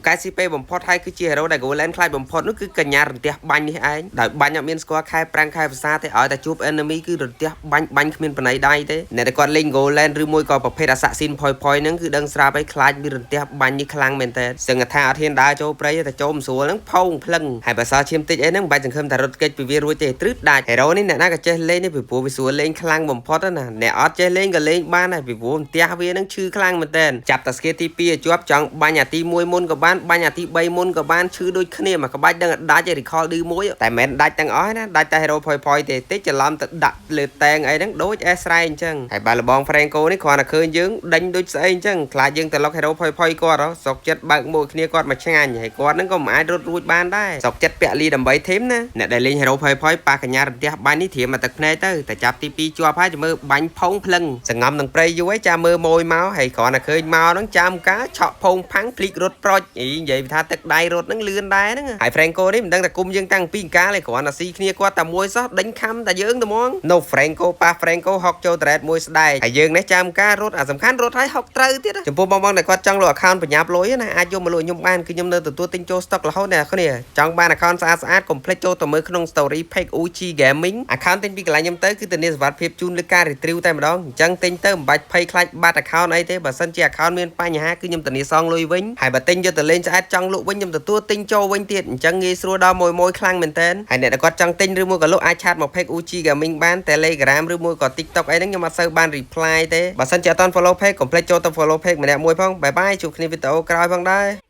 កែស៊ីពេបំផុតហើយគឺជា hero ដែល Gold Lane ខ្លាចបំផុតនោះគឺកញ្ញារន្ទះបាញ់នេះឯងដោយបាញ់អត់មានស្គាល់ខែប្រាំងខែភាសាទេឲ្យតែជួប enemy គឺរន្ទះបាញ់បាញ់គ្មានបណៃដៃទេអ្នកដែលគាត់លេង Gold Lane ឬមួយក៏ប្រភេទ Assassin ផុយផុយហ្នឹងគឺដឹងស្រាប់ហើយខ្លាចមានរន្ទះបាញ់នេះខ្លាំងមែនតើសឹងថាអត់ហ៊ានដើរចូលព្រៃទេតែចូលមិនស្រួលហ្នឹងផោងភ្លឹងហើយបើសល់ឈាមតិចអីហ្នឹងមិនបាច់សង្ឃឹមថារត់គេចពីវារួចទេទ្រឹតដាច់ hero នេះអ្នកណាក៏ចេះលេងនេះពីព្រោះវាស្រួលលេងខ្លាំងបំផុតណាអ្នកអត់ចេះលេងក៏លេងបានដែរពីព្រោះផ្ទះវាហ្នឹងឈឺខ្លាំងមែនតើចាប់តា skill ទី2ឲ្យជាប់ចង់បាញ់អាទី1មុនក៏បានបាញ់អាទី3មុនក៏បានឈឺដូចគ្នាមកក្បាច់ដឹងដាច់ឯ recall ឌឺមួយតែមិនមែនដាច់ទាំងអស់ណាដាច់តែ hero ផុយផុយទេតិចច្រឡំទៅដាក់លើតែងអីហ្នឹងដូចអេស្រែអញ្ចឹងហើយបើលបង Franco នេះគ្រាន់តែឃើញយើងដេញដូចស្អីអញ្ចឹងខ្លាចយើងទៅលុក hero ផុយផុយគាត់ហ៎សុកចិត្តបើកមួយគ្នាគាត់មកឆ្ងាញ់ហើយគាត់ហ្នឹងក៏មិនអាចរត់រួចបានដែរសុកចិត្តពាក់លីដើម្បី team ណាអ្នកដែលលេង hero ផុយផុយប៉ះកញ្ញារន្ទះបាញ់នេះត្រៀមមកទឹកភ្នែកទៅតែចាប់ទី2ជាប់ហើយចាំមើលបាញ់ផុងភ្លឹងសងំនឹងព្រៃយូរហើយចាំមើលម៉ួយមកហើយគ្រាន់តែឃើញមកហ្នឹងចាំការឆក់ផុងផាំងភ្លិចរត់ប្រុចអីនិយាយថាទឹកដៃរត់ហ្នឹងលឿនដែរហ្នឹងហើយ Franco នេះមិនដឹងតែគុំយើងតាំងពីកាលឯងគ្រាន់តែស៊ីគ្នាគាត់តែមួយសោះដេញខំតែយើងតែហ្មង No Franco ប៉ះ Franco ហុកចូល turret មួយស្ដែកហើយយើងនេះចាំការរត់អាសំខាន់រត់ហើយហុកត្រូវទៀតចំពោះបងបងដែលគាត់ចង់លក់ account ប្រញាប់លុយណាអាចយកមកលក់ខ្ញុំបានគឺខ្ញុំនៅទទួលទិញចូល stock រហូតអ្នកគ្នាចង់បាន account ស្អាតស្អាតកុំភ្លេចចូលទៅមើលក្នុង story page UG Gaming account ទិញពីកន្លែងខ្ញុំទៅគឺធានាសុវត្ថិភាពជូនលើការ retrieve តែម្ដងអញ្ចឹងទិញទៅមិនបាច់ភ័យខ្លាចបាត់ account អីទេបើសិនជា account មានបញ្ហាគឺខ្ញុំធានាសងលុយវិញហើយបើទិញយកទៅលេងស្អាតចង់លក់វិញខ្ញុំទទួលទិញចូលវិញទៀតអញ្ចឹងងាយស្រួលដល់មួយមួយខ្លាំងមែនតើហើយអ្នកដែលគាត់ចង់ទិញឬមួយក៏លក់អាច chat មក page UG Gaming បាន Telegram ឬមួយក៏ TikTok អីហ្នឹងខ្ញុំអត់សូវបាន reply ទេបើសិនជាអត់ទាន់ follow page កុំភ្លេចចូលទៅ follow page ម្នាក់មួយផង bye bye ជួបគ្នាវីដេអូក្រោយផងដែរ។